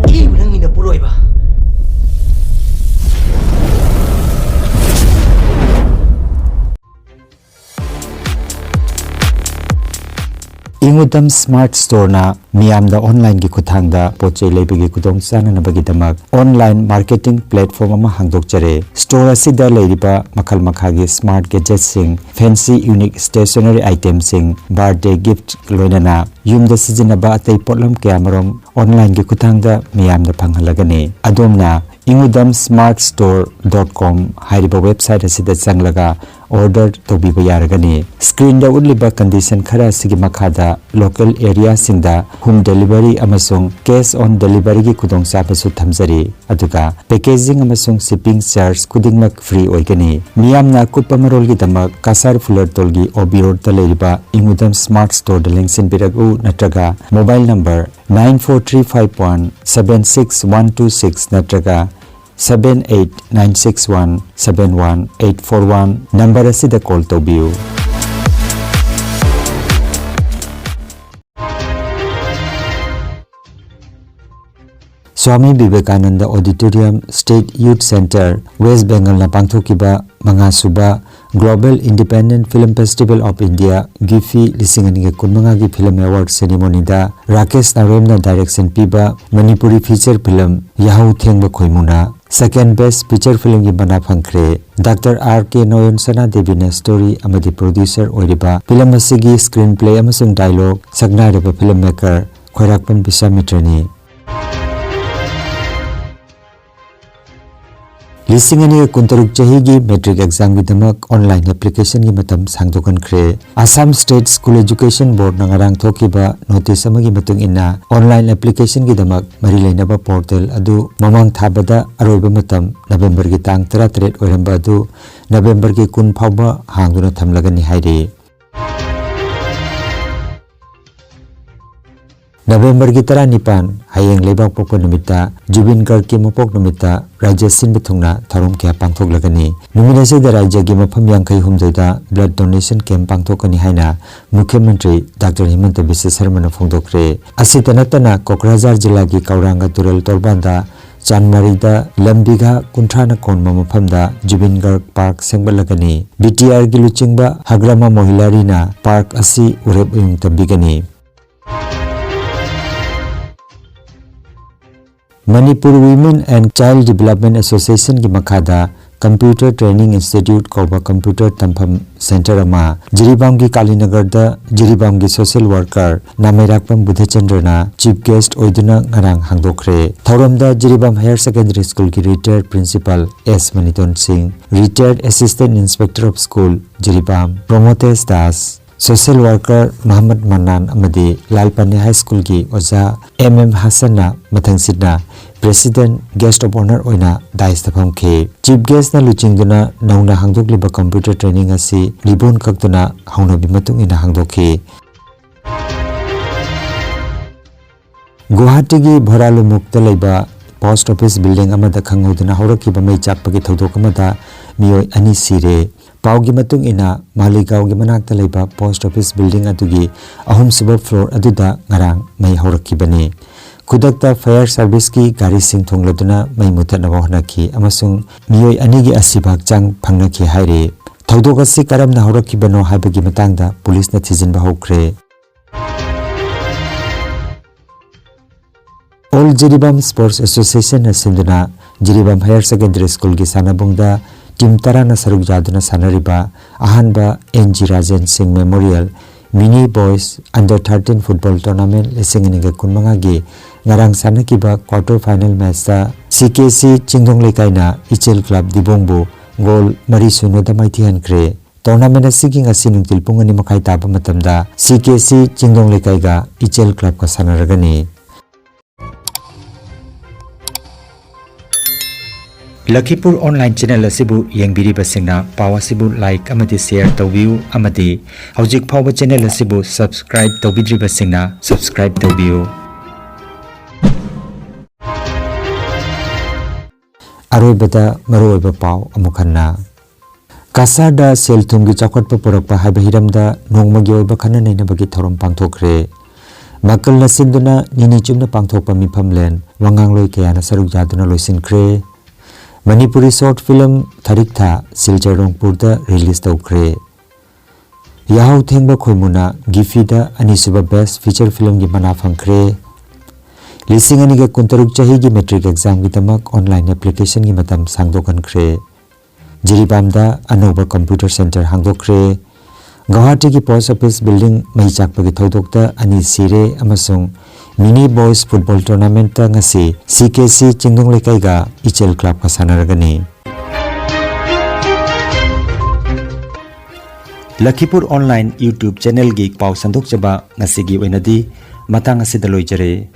ꯑꯩꯕꯨ ꯅꯪꯒꯤ ꯅꯄꯨꯔꯣꯏꯕ? ꯏꯪꯎꯗꯝ ꯁ꯭ꯃꯥꯔꯠ ꯁ꯭ꯇꯣꯔꯅ ꯃꯤꯌꯥꯝꯗ ꯑꯣꯟꯂꯥꯏꯟꯒꯤ ꯈꯨꯠꯊꯥꯡꯗ ꯄꯣꯠ ꯆꯩ ꯂꯩꯕꯒꯤ ꯈꯨꯗꯣꯡꯆꯥꯅꯅꯕꯒꯤꯗꯃꯛ ꯑꯣꯟꯂꯥꯏꯟ ꯃꯥꯔꯀꯦꯇꯤꯡ ꯄ꯭ꯂꯦꯠꯐꯣꯔꯝ ꯑꯃ ꯍꯥꯡꯗꯣꯛꯆꯔꯦ꯫ ꯁ꯭ꯇꯣꯔ ꯑꯁꯤꯗ ꯂꯩꯔꯤꯕ ꯃꯈꯜ ꯃꯈꯥꯒꯤ ꯁ꯭ꯃꯥꯔꯠ ꯒꯦꯖꯦꯠꯁꯤꯡ, ꯐꯦꯟꯁꯤ ꯌꯨꯅꯤꯛ ꯁ꯭ꯇꯦꯁꯅꯔꯤ ꯑꯥꯏꯇꯦꯝꯁꯤꯡ, ꯕꯥꯔꯊꯗꯦ ꯒꯤꯐꯠ, ꯂꯣꯏꯅꯅ ꯌꯨꯝꯗ ꯁꯤꯖꯤꯟꯅꯕ ꯑꯇꯩ ꯄꯣꯠꯂꯝ ꯀꯌꯥꯃꯔꯨꯝ ꯑꯣꯟꯂꯥꯏꯟꯒꯤ ꯈꯨꯠꯊꯥꯡꯗ ꯃꯤꯌꯥꯝꯗ ꯐꯪꯍꯜꯂꯒꯅꯤ꯫ ꯑꯗꯣꯝꯅ ꯏꯪꯎꯗꯝ ꯁ꯭ꯃꯥꯔꯠ ꯁ꯭ꯇꯣꯔ ꯗꯣꯠ ꯀꯣꯝ ꯍꯥꯏꯔꯤꯕ ꯋꯦꯕꯁꯥꯏꯠ ꯑꯁꯤꯗ ꯆꯪꯂꯒ ꯑꯣꯔꯗꯔ ꯇꯧꯕꯤꯕ ꯌꯥꯔꯒꯅꯤ꯫ ꯁ꯭ꯀ꯭ꯔꯤꯟꯗ ꯎꯠꯂꯤꯕ ꯀꯟꯗꯤꯁꯟ ꯈꯔ ꯑꯁꯤꯒꯤ ꯃꯈꯥꯗ ꯂꯣꯀꯦꯜ ꯑꯦꯔꯤꯌꯥꯁꯤꯡꯗ ꯍꯣꯝ ꯗꯦꯂꯤꯚꯔꯤ ꯑꯃꯁꯨꯡ cash on deliveryꯒꯤ ꯈꯨꯗꯣꯡꯆꯥꯕꯁꯨ ꯊꯝꯖꯔꯤ꯫ ꯑꯗꯨꯒ ꯄꯦꯀꯦꯖꯤꯡ ꯑꯃꯁꯨꯡ ꯁꯤꯞꯄꯤꯡ ꯆꯥꯔꯖ ꯈꯨꯗꯤꯡꯃꯛ ꯐ꯭ꯔꯤ ꯑꯣꯏꯒꯅꯤ꯫ ꯃꯤꯌꯥꯝꯅ ꯑꯀꯨꯞꯄ ꯃꯔꯣꯜꯒꯤꯗꯃꯛ ꯀꯁꯥꯔ ꯐꯨꯂꯔꯇꯣꯜꯒꯤ ꯑꯣ ꯕꯤ ꯔꯣꯗꯇ ꯂꯩꯔꯤꯕ ꯏꯪꯎꯗꯝ ꯁ꯭ꯃꯥꯔꯠ ꯁ꯭ꯇꯣꯔꯗ ꯂꯦꯡꯁꯤꯟꯕꯤꯔꯛꯎ, ꯅꯠꯇ꯭ꯔꯒ mobile number nine four three five one seven six one two six ꯅꯠꯇ꯭ꯔꯒ seven eight nine six one seven one eight four one number ꯑꯁꯤꯗ ꯀꯣꯜ ꯇꯧꯕꯤꯌꯨ꯫ Swami Bibekananda auditorium, state youth centre, west ꯕꯦꯡꯒꯜꯅ ꯄꯥꯡꯊꯣꯛꯈꯤꯕ ꯃꯉꯥꯁꯨꯕ Global Independent Film Festival of India, ꯒꯤꯐꯤ ꯂꯤꯁꯤꯡ ꯑꯅꯤꯒ ꯀꯨꯟꯃꯉꯥꯒꯤ film award ꯁꯦꯔꯤꯃꯣꯅꯤꯗ Rakesh ꯅꯥꯔꯣꯝꯅ direction ꯄꯤꯕ Manipuri feature film ꯌꯥꯍꯧ ꯊꯦꯡꯕ ꯈꯣꯏꯃꯨꯅ ꯁꯦꯀꯦꯟ ꯕꯦꯁ ꯐꯤꯆꯔ ꯐꯤꯂꯝꯒꯤ ꯃꯅꯥ ꯐꯪꯈ꯭ꯔꯦ꯫ ꯗꯥꯛꯇꯔ ꯑꯥꯔ ꯀꯦ ꯅꯣꯌꯟ ꯁꯅꯥꯗꯦꯕꯤꯅ ꯁ꯭ꯇꯣꯔꯤ ꯑꯃꯗꯤ ꯄ꯭ꯔꯣꯗ꯭ꯌꯨꯁꯔ ꯑꯣꯏꯔꯤꯕ ꯐꯤꯂꯝ ꯑꯁꯤꯒꯤ ꯁ꯭ꯀ꯭ꯔꯤꯟ ꯄ꯭ꯂꯦ ꯑꯃꯁꯨꯡ ꯗꯥꯏꯂꯣꯒ ꯁꯛꯅꯥꯏꯔꯕ ꯐꯤꯂꯝ ꯃꯦꯀꯔ ꯈ꯭ꯋꯥꯏꯔꯥꯛꯄꯝ ꯕꯤꯁ꯭ꯋꯥꯃꯤꯇ꯭ꯔꯅꯤ꯫ ꯂꯤꯁꯤꯡ ꯑꯅꯤꯒ ꯀꯨꯟꯇꯔꯨꯛ ꯆꯍꯤꯒꯤ ꯃꯦꯇ꯭ꯔꯤꯛ ꯑꯦꯛꯖꯥꯝꯒꯤꯗꯃꯛ ꯑꯣꯟꯂꯥꯏꯟ ꯑꯦꯄ꯭ꯂꯤꯀꯦꯁꯟꯒꯤ ꯃꯇꯝ ꯁꯥꯡꯗꯣꯛꯍꯟꯈ꯭ꯔꯦ꯫ ꯑꯁꯥꯝ ꯁ꯭ꯇꯦꯠ ꯁ꯭ꯀꯨꯜ ꯑꯦꯖꯨꯀꯦꯁꯟ ꯕꯣꯔꯗꯅ ꯉꯔꯥꯡ ꯊꯣꯛꯈꯤꯕ ꯅꯣꯇꯤꯁ ꯑꯃꯒꯤ ꯃꯇꯨꯡ ꯏꯟꯅ, ꯑꯣꯟꯂꯥꯏꯟ ꯑꯦꯄ꯭ꯂꯤꯀꯦꯁꯟꯒꯤꯗꯃꯛ ꯃꯔꯤ ꯂꯩꯅꯕ ꯄꯣꯔꯇꯦꯜ ꯑꯗꯨ ꯃꯃꯥꯡ ꯊꯥꯕꯗ ꯑꯔꯣꯏꯕ ꯃꯇꯝ ꯅꯕꯦꯝꯕꯔꯒꯤ ꯇꯥꯡ ꯇꯔꯥꯇꯔꯦꯠ ꯑꯣꯏꯔꯝꯕ ꯑꯗꯨ ꯅꯕꯦꯝꯕꯔꯒꯤ ꯀꯨꯟ ꯐꯥꯎꯕ ꯍꯥꯡꯗꯨꯅ ꯊꯝꯂꯒꯅꯤ ꯍꯥꯏꯔꯤ꯫ ꯅꯕꯦꯝꯕꯔꯒꯤ ꯇꯔꯥꯅꯤꯄꯥꯟ, ꯍꯌꯦꯡ ꯂꯩꯕꯥꯛꯄꯣꯛꯄ ꯅꯨꯃꯤꯠꯇ ꯖꯨꯕꯤꯟ ꯒꯔꯒꯀꯤ ꯃꯄꯣꯛ ꯅꯨꯃꯤꯠꯇ ꯔꯥꯖ꯭ꯌ ꯁꯤꯟꯕ ꯊꯨꯡꯅ ꯊꯧꯔꯝ ꯀꯌꯥ ꯄꯥꯡꯊꯣꯛꯂꯒꯅꯤ꯫ ꯅꯨꯃꯤꯠ ꯑꯁꯤꯗ ꯔꯥꯖ꯭ꯌꯒꯤ ꯃꯐꯝ ꯌꯥꯡꯈꯩ ꯍꯨꯝꯗꯣꯏꯗ blood donation camp ꯄꯥꯡꯊꯣꯛꯀꯅꯤ ꯍꯥꯏꯅ ꯃꯨꯈ꯭ꯌ ꯃꯟꯇ꯭ꯔꯤ ꯗꯥꯛꯇꯔ ꯍꯤꯃꯟꯇ ꯕꯤꯁ꯭ꯋ ꯁꯔꯃꯅ ꯐꯣꯡꯗꯣꯛꯈ꯭ꯔꯦ꯫ ꯑꯁꯤꯇ ꯅꯠꯇꯅ ꯀꯣꯀ꯭ꯔꯥꯖꯥꯔ ꯖꯤꯂꯥꯒꯤ ꯀꯧꯔꯥꯡꯒ ꯇꯨꯔꯦꯜ ꯇꯣꯔꯕꯥꯟꯗ ꯆꯥꯟꯃꯥꯔꯤꯗ ꯂꯝ ꯕꯤꯘꯥ ꯀꯨꯟꯊ꯭ꯔꯥꯅ ꯀꯣꯟꯕ ꯃꯐꯝꯗ ꯖꯨꯕꯤꯟ ꯒꯔꯒ ꯄꯥꯔꯛ ꯁꯦꯝꯒꯠꯂꯒꯅꯤ꯫ ꯕꯤ ꯇꯤ ꯑꯥꯔꯒꯤ ꯂꯨꯆꯤꯡꯕ ꯍꯒ꯭ꯔꯥꯃꯥ ꯃꯣꯍꯤꯂꯥꯔꯤꯅ ꯄꯥꯔꯛ ꯑꯁꯤ ꯎꯔꯦꯞ ꯑꯣꯏꯅ ꯇꯝꯕꯤꯒꯅꯤ꯫ Manipur Women and Child Development Associationꯒꯤ ꯃꯈꯥꯗ Computer Training Institute ꯀꯧꯕ computer ꯇꯝꯐꯝ center ꯑꯃ ꯖꯤꯔꯤꯕꯥꯝꯒꯤ ꯀꯥꯂꯤꯅꯒꯔꯗ ꯖꯤꯔꯤꯕꯥꯝꯒꯤ social worker ꯅꯥꯃꯩꯔꯥꯛꯄꯝ ꯕꯨꯙꯆꯟꯗ꯭ꯔꯅ chief guest ꯑꯣꯏꯗꯨꯅ ꯉꯔꯥꯡ ꯍꯥꯡꯗꯣꯛꯈ꯭ꯔꯦ꯫ ꯊꯧꯔꯝꯗ Jiribam Higher Secondary Schoolꯒꯤ retired principal ꯑꯦꯁ ꯃꯅꯤꯇꯣꯟ ꯁꯤꯡ, retired Assistant Inspector of School Jiribam ꯄ꯭ꯔꯃꯣꯇꯦꯁ Das, social worker ꯃꯍꯃꯗ ꯃꯟꯅꯥꯟ ꯑꯃꯗꯤ ꯂꯥꯜꯄꯥꯅꯤ High Schoolꯒꯤ ꯑꯣꯖꯥ ꯑꯦꯝ ꯑꯦꯝ ꯍꯁꯟꯅ ꯃꯊꯪꯁꯤꯠꯅ president guest of honour ꯑꯣꯏꯅ daisꯇ ꯐꯝꯈꯤ꯫ Chief guestꯅ ꯂꯨꯆꯤꯡꯗꯨꯅ ꯅꯧꯅ ꯍꯥꯡꯗꯣꯛꯂꯤꯕ computer training ꯑꯁꯤ ribbon ꯀꯛꯇꯨꯅ ꯍꯧꯅꯕꯤ ꯃꯇꯨꯡ ꯏꯟꯅ ꯍꯥꯡꯗꯣꯛꯈꯤ꯫ ꯒꯨꯋꯥꯍꯥꯇꯤꯒꯤ ꯚꯣꯔꯥꯂꯨꯃꯨꯛꯇ ꯂꯩꯕ post office building ꯑꯃꯗ ꯈꯪꯍꯧꯗꯅ ꯍꯧꯔꯛꯈꯤꯕ ꯃꯩ ꯆꯥꯛꯄꯒꯤ ꯊꯧꯗꯣꯛ ꯑꯃꯗ ꯃꯤꯑꯣꯏ ꯑꯅꯤ ꯁꯤꯔꯦ꯫ ꯄꯥꯎꯒꯤ ꯃꯇꯨꯡ ꯏꯟꯅ, ꯃꯥꯂꯤꯒꯥꯎꯒꯤ ꯃꯅꯥꯛꯇ ꯂꯩꯕ post office building ꯑꯗꯨꯒꯤ ꯑꯍꯨꯝꯁꯨꯕ floor ꯑꯗꯨꯗ ꯉꯔꯥꯡ ꯃꯩ ꯍꯧꯔꯛꯈꯤꯕꯅꯤ꯫ ꯈꯨꯗꯛꯇ fire serviceꯀꯤ ꯒꯥꯔꯤꯁꯤꯡ ꯊꯣꯡꯂꯗꯨꯅ ꯃꯩ ꯃꯨꯊꯠꯅꯕ ꯍꯣꯠꯅꯈꯤ ꯑꯃꯁꯨꯡ ꯃꯤꯑꯣꯏ ꯑꯅꯤꯒꯤ ꯑꯁꯤꯕ ꯍꯛꯆꯥꯡ ꯐꯪꯅꯈꯤ ꯍꯥꯏꯔꯤ꯫ ꯊꯧꯗꯣꯛ ꯑꯁꯤ ꯀꯔꯝꯅ ꯍꯧꯔꯛꯈꯤꯕꯅꯣ ꯍꯥꯏꯕꯒꯤ ꯃꯇꯥꯡꯗ ꯄꯨꯂꯤꯁꯅ ꯊꯤꯖꯤꯟꯕ ꯍꯧꯈ꯭ꯔꯦ꯫ All ꯖꯤꯔꯤꯕꯥꯝ Sports Associationꯅ ꯁꯤꯟꯗꯨꯅ ꯖꯤꯔꯤꯕꯥꯝ Higher Secondary Schoolꯒꯤ ꯁꯥꯟꯅꯕꯨꯡꯗ team ꯇꯔꯥꯅ ꯁꯔꯨꯛ ꯌꯥꯗꯨꯅ ꯁꯥꯟꯅꯔꯤꯕ ꯑꯍꯥꯟꯕ ꯑꯦꯟ ꯖꯤ ꯔꯥꯖꯦꯟ ꯁꯤꯡ Memorial Mini Boys Under thirteen Football Tournament ꯂꯤꯁꯤꯡ ꯑꯅꯤꯒ ꯀꯨꯟꯃꯉꯥꯒꯤ ꯉꯔꯥꯡ ꯁꯥꯟꯅꯈꯤꯕ quarter final matchꯇ ꯁꯤ ꯀꯦ ꯁꯤ ꯆꯤꯡꯗꯣꯡ ꯂꯩꯀꯥꯏꯅ ꯏꯆꯦꯜ club ꯗꯤꯕꯣꯡꯕꯨ goal ꯃꯔꯤ ꯁꯨꯅꯗ ꯃꯥꯏꯊꯤꯍꯟꯈ꯭ꯔꯦ꯫ Tournament ꯑꯁꯤꯒꯤ ꯉꯁꯤ ꯅꯨꯡꯊꯤꯜ ꯄꯨꯡ ꯑꯅꯤ ꯃꯈꯥꯏ ꯇꯥꯕ ꯃꯇꯝꯗ ꯁꯤ ꯀꯦ ꯁꯤ ꯆꯤꯡꯗꯣꯡ ꯂꯩꯀꯥꯏꯒ ꯏꯆꯦꯜ clubꯀ ꯁꯥꯟꯅꯔꯒꯅꯤ꯫ ꯂꯈꯤꯄꯨꯔ online channel ꯑꯁꯤꯕꯨ ꯌꯦꯡꯕꯤꯔꯤꯕꯁꯤꯡꯅ ꯄꯥꯎ ꯑꯁꯤꯕꯨ like ꯑꯃꯗꯤ share ꯇꯧꯕꯤꯌꯨ ꯑꯃꯗꯤ ꯍꯧꯖꯤꯛ ꯐꯥꯎꯕ channel ꯑꯁꯤꯕꯨ subscribe ꯇꯧꯕꯤꯗ꯭ꯔꯤꯕꯁꯤꯡꯅ subscribe ꯇꯧꯕꯤꯌꯨ꯫ ꯑꯔꯣꯏꯕꯗ ꯃꯔꯨꯑꯣꯏꯕ ꯄꯥꯎ ꯑꯃꯨꯛ ꯍꯟꯅ꯫ ꯀꯁꯥꯔꯗ ꯁꯦꯜ ꯊꯨꯝꯒꯤ ꯆꯥꯎꯈꯠꯄ ꯄꯨꯔꯛꯄ ꯍꯥꯏꯕ ꯍꯤꯔꯝꯗ ꯅꯣꯡꯃꯒꯤ ꯑꯣꯏꯕ ꯈꯟꯅ ꯅꯩꯅꯕꯒꯤ ꯊꯧꯔꯝ ꯄꯥꯡꯊꯣꯛꯈ꯭ꯔꯦ꯫ ꯃꯥꯀꯜꯅ ꯁꯤꯟꯗꯨꯅ ꯅꯤꯅꯤ ꯆꯨꯞꯅ ꯄꯥꯡꯊꯣꯛꯄ ꯃꯤꯐꯝꯂꯦꯟ ꯋꯥꯉꯥꯡꯂꯣꯏ ꯀꯌꯥꯅ ꯁꯔꯨꯛ ꯌꯥꯗꯨꯅ ꯂꯣꯏꯁꯤꯟꯈ꯭ꯔꯦ꯫ Manipuri short film ꯊꯔꯤꯛꯊꯥ Silchar ꯔꯣꯡꯄꯨꯔꯗ release ꯇꯧꯈ꯭ꯔꯦ꯫ ꯌꯥꯍꯧ ꯊꯦꯡꯕ ꯈꯣꯏꯃꯨꯅ ꯒꯤꯐꯤꯗ ꯑꯅꯤꯁꯨꯕ best feature filmꯒꯤ ꯃꯅꯥ ꯐꯪꯈ꯭ꯔꯦ꯫ ꯂꯤꯁꯤꯡ ꯑꯅꯤꯒ ꯀꯨꯟꯇꯔꯨꯛ ꯆꯍꯤꯒꯤ matric examꯒꯤꯗꯃꯛ online applicationꯒꯤ ꯃꯇꯝ ꯁꯥꯡꯗꯣꯛꯍꯟꯈ꯭ꯔꯦ꯫ ꯖꯤꯔꯤꯕꯥꯝꯗ ꯑꯅꯧꯕ computer center ꯍꯥꯡꯗꯣꯛꯈ꯭ꯔꯦ꯫ ꯒꯧꯍꯥꯇꯤꯒꯤ post office building ꯃꯩ ꯆꯥꯛꯄꯒꯤ ꯊꯧꯗꯣꯛꯇ ꯑꯅꯤ ꯁꯤꯔꯦ ꯑꯃꯁꯨꯡ mini boys football tournamentꯇ ꯉꯁꯤ CKC ꯆꯤꯡꯅꯨꯡ ꯂꯩꯀꯥꯏꯒ ꯏꯆꯦꯜ clubꯀ ꯁꯥꯟꯅꯔꯒꯅꯤ꯫ ꯂꯈꯤꯄꯨꯔ online YouTube channelꯒꯤ ꯄꯥꯎ ꯁꯟꯗꯣꯛꯆꯕ ꯉꯁꯤꯒꯤ ꯑꯣꯏꯅꯗꯤ ꯃꯇꯥꯡ ꯑꯁꯤꯗ ꯂꯣꯏꯖꯔꯦ꯫